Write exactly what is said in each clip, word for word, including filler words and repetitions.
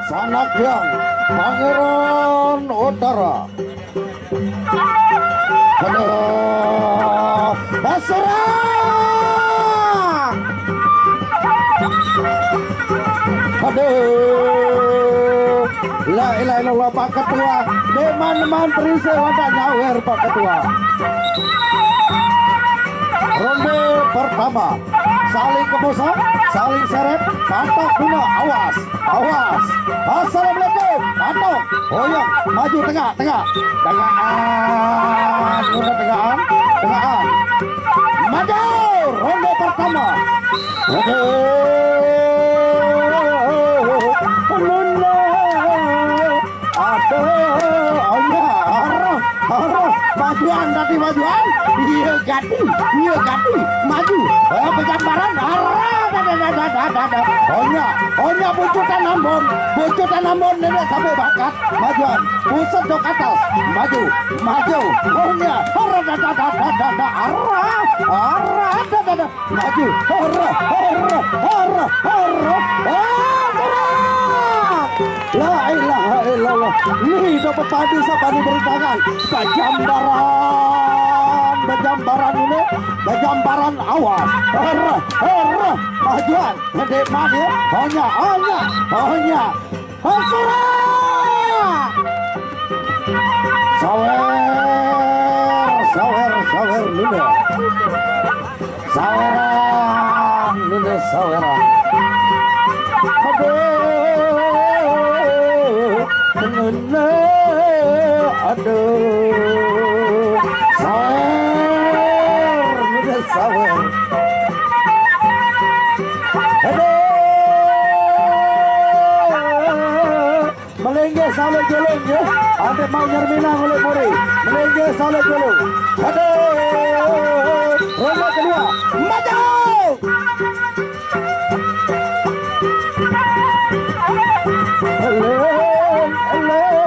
Sanak Hyang, Pangeran Utara. Aduh, Basura! Aduh, la ilaha illallah, Pak Ketua. Deman-deman perisai wadah nyawer, Pak Ketua. Ronde pertama, saling kemusuh, saling seret, kantok dulu, awas, awas. Assalamualaikum, kantok, hoyong, maju tengah, tengah, tengahan, udah tengahan, tengahan. Maju, ronde pertama. Aduh, ronde. Aduh, oh ya, arah, arah, majuan tadi majuan, iya gati, iya gati, maju, eh, pejambaran, arah, dada, dada, dada, dada, oh ya, oh ya, bucutan Ambon, bucutan Ambon, nenek sampai bakat, majuan, pusat dok atas, maju, maju, oh ya, arah, dada, dada, dada, arah, arah, dada, dada. Maju. Hara, hara, hara, hara. Ah, gerak. La ilaha illallah. Nih, do pepadu sapani beri tangan. Bajambaran, bajambaran ini, bajambaran awas. Hara, hara. Majuan. Gede mani. Hanya, hanya, hanya. Hasura. Sawer, sawer, sawer, Nunda. Saweran, Nunda, saweran. Aduh, Nunda, aduh. Sawer, Nunda, sawer. Aduh. Melengge salut julung ya. Ante mau nyerminang oleh Puri. Melengge salut julung. Aduh. Ronde kedua. Maju. Eleng, eleng.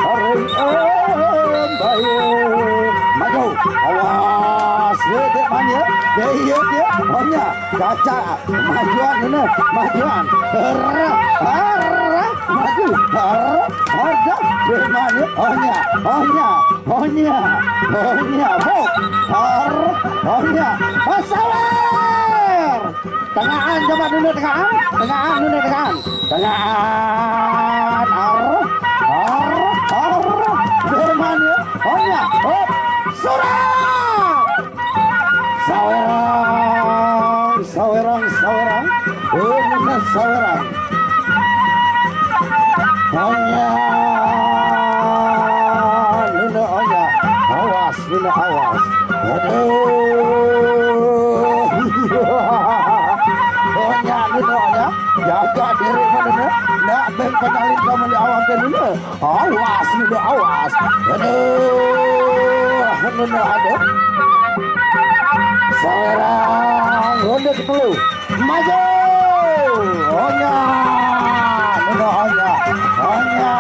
Areng, em, baye. Maju. Awas. Dek, dek, man ya. Dek, iya, dia. Banyak. Caca, majuan ini, majuan. Hara, hara, maju. Hara, hara, maju. Hanya, hanya, hanya, hanya, bo. Hara, hanya. Pasawer. Tengahan, coba dulu tengahan. Tengahan, dulu tengahan. Tengahan. Hara, hara, hara. Hanya, hop. Surah. Sawerang, sawerang, sawerang. Oh, bener sawerang. Hanya, Nuna, hanya. Awas, Nuna, awas. Aduh. Hanya, Nuna, hanya. Jaga diri, Nuna. Nak ben penalin kamu di awam, Nuna. Awas, Nuna, awas. Aduh, Nuna, aduh. Sawerang, ronde ke telu. Maju. Onya. Nuna, onya. Onya.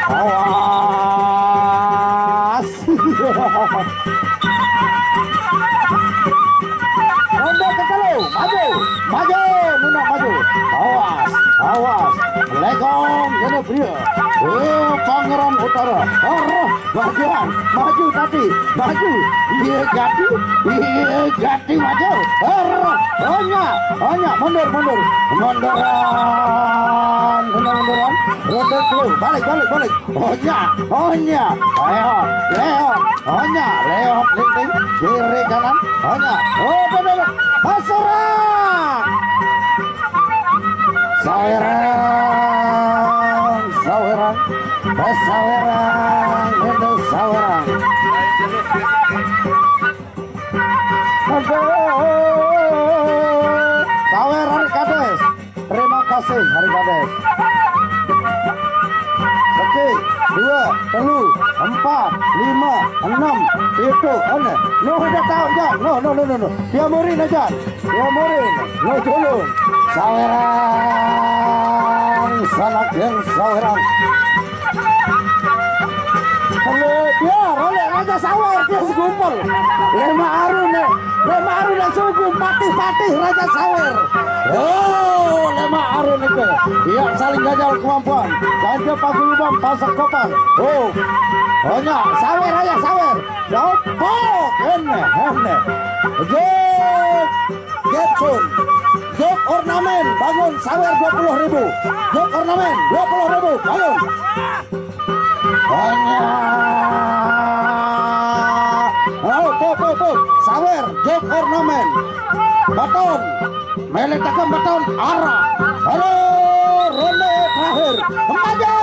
Awas. Ronde ke telu, maju, maju, Nuna maju. Awas, awas. Legong, Nuna pria. Oh, Pangeran Utara. Arah, majuan, maju tapi, maju. Iya gati, iya gati maju. Arah, onya, onya, mundur, mundur. Munduran, Nuna munduran. Ronde telu, balik, balik, balik. Onya, onya, leot, leot, onya, leot, linting, kiri kanan, onya, oh, bebek, paserang, sawerang, sawerang, pasawerang, itu sawerang. Aduh, sawerang kades. Terima kasih, Hari Kades. Satu, dua, telu, empat, lima, enam, pitu, enam. Nuh udah tahu, Jan. Nuh, nuh, nuh, nuh, nuh. Dia murin aja. Dia murin. Nuh, julun. Sawerang, sanak yang sawerang. Kalau dia, rolek raja sawer, dia segumpal. Lima arun, ya. Lemak Arun dan Suku, patih-patih Raja Sawer. Oh, Lemak Arun itu. Iya, saling jajal kemampuan. Ganja paguyuban, pasak papan. Oh, banyak. Sawer, Raja Sawer. Jopok. Enak, enak. Jok. Getsun. Jok ornamen. Bangun Sawer dua puluh ribu. Jok ornamen dua puluh ribu. Bangun. Banyak. Oh, tuh, tuh, tuh. Sawer, jok ornamen. Baton. Meletakkan baton. Arah. Halo, ronde terakhir. Maju.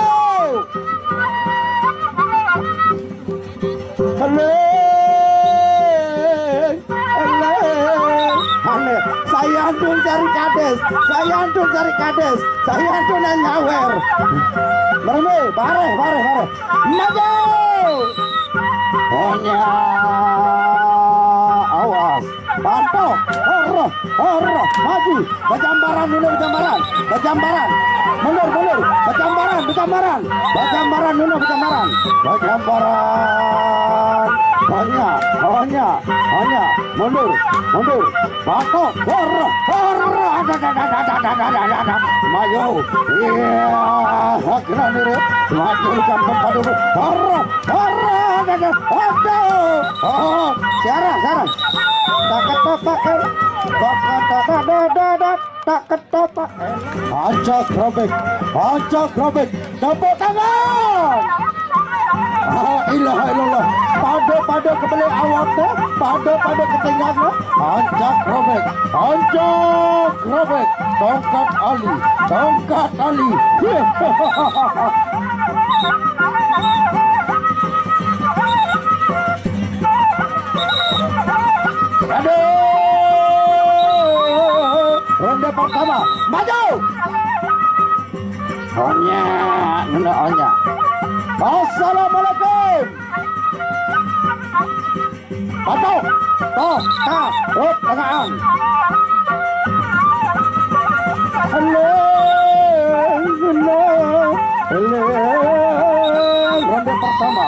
Halo. Halo. Aneh. Saya antum cari kades. Saya antum cari kades. Saya antum yang nyawer. Merme, bareh, bareh, bareh. Maju. Hanya awas. Pantau. Horo, horo. Maju. Bajambaran, Nino, bajambaran. Bajambaran. Mundur, mundur. Bajambaran, bajambaran. Bajambaran, Nino, bajambaran. Bajambaran. Hanya, hanya, hanya. Mundur, mundur. Pantau. Horo, horo. Ada, ada, ada, ada, ada, ada, ada, ada. Maju. Iya, segera diri. Maju, kampung padu. Horo, horo. Ada, ada. Aduh. Oh, siaran, siaran. Tak ketopak, eh. Tak ketopak, dah, dah, dah. Tak ketopak. Ajak robek, ajak robek. Tepuk tangan. La ilaha illallah. Pada-pada kebeli awak tu, pada-pada ketinggalan. Ajak robek, ajak robek. Tongkat Ali, tongkat Ali. Aduh. Ronde pertama. Maju. Onya, ngena onya. Assalamualaikum. Patuh. Toh, tah, rut, tengahan. Halo, halo, halo. Ronde pertama.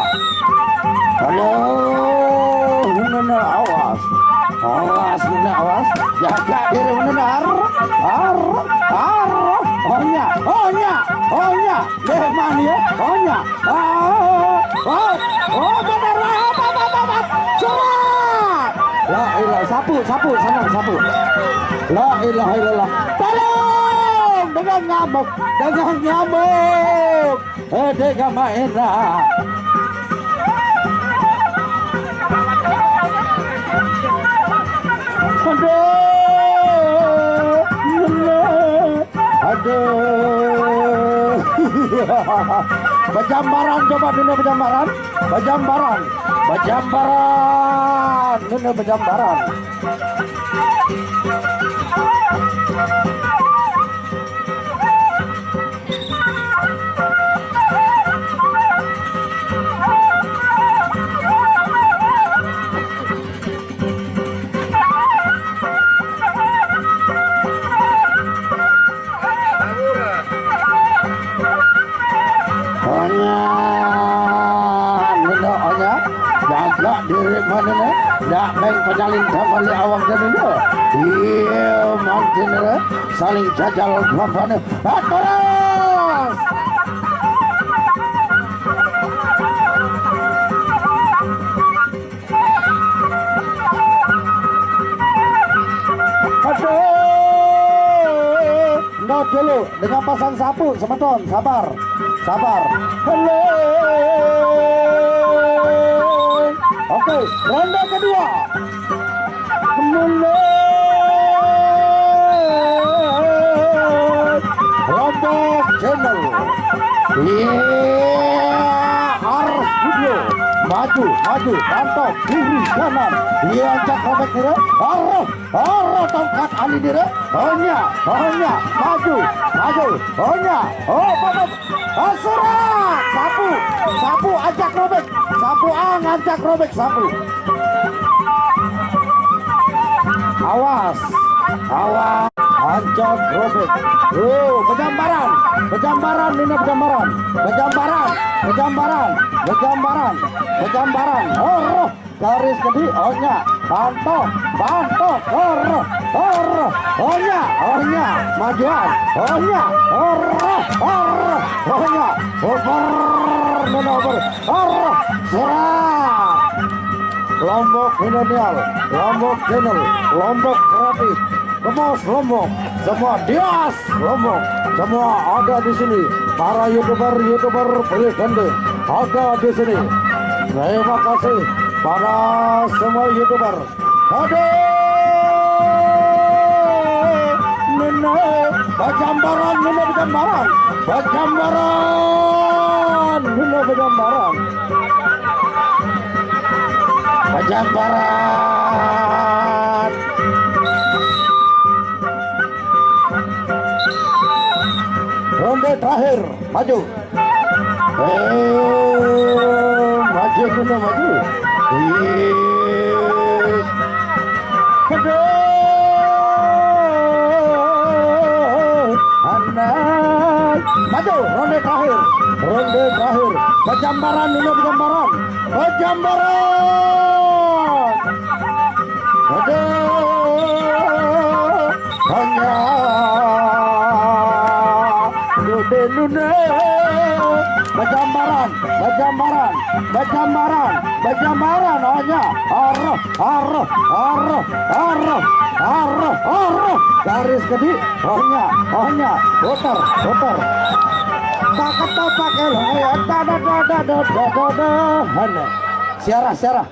Halo, halo, awas. Awas, Nuna, awas. Jaga diri, Nuna. Ar, ar, ar. Onya, onya, onya. Deh, mani ya. Onya. Ah, oh, oh, benar lah. Apa, apa, apa, apa. Surat. La ilaha, sapu, sapu, sana sapu. La ilaha illallah. Tolong, dengan ngamuk, dengan ngamuk. Eh, dega maena. Aduh, aduh. Bejambaran, coba dulu bejambaran. Bejambaran. Bejambaran. Dulu bejambaran. Onya, nino onya, jaga diri mana ni? Dak main penyalin sama li awak jadi ni. Iya, makin ni. Saling jajal berapa ni? Terus. Aduh, no dulu dengan pasang sapu, semeton, sabar, sabar. Halo. Oke, ronde kedua. Mulai Lombok Channel. Iya, Ar Studio. Maju, maju, pantau, kiri, kanan. Iya, ajak robek kiri. Arah, arah tongkat Ali diri. Onya, onya, maju, maju. Onya, oh, apa, apa? Oh, surat. Sapu, sapu, ajak robek. Sapu, ah, ngajak robek, sapu. Awas, awas. Ajak robek. Oh, bejambaran. Bejambaran, ini bejambaran. Bejambaran, bejambaran, bejambaran, bejambaran. Oh, roh. Garis gede, onya. Bantu, bantu, oro, oro, onya, onya, majuan, onya, oro, oro, onya, over, nuna over, oro, serang. Lombok Milenial, Lombok Channel, Lombok Kreatif, Gemas Lombok, semua dias Lombok, semua ada di sini. Para youtuber, youtuber Bule Gandeng ada di sini. Terima kasih pada semua youtuber. Aduh, nuna bajambaran, nuna bajambaran, bajambaran, nuna bajambaran, bajambaran. Ronde terakhir, maju. Eh, maju, maju, maju. Ih. Aduh. Anak. Maju, ronde terakhir. Ronde terakhir. Bajambaran, nuna bajambaran. Bajambaran. Aduh. Hanya Dude Nune. Bajambaran, bajambaran, bajambaran, bajambaran. Hanya arah, arah, arah, arah, arah, arah. Garis gede. Hanya, hanya. Putar, putar. Pakai topak, eh, lo, eh, tada, tada, tada, tada, tada. Hanya. Siarah, siarah.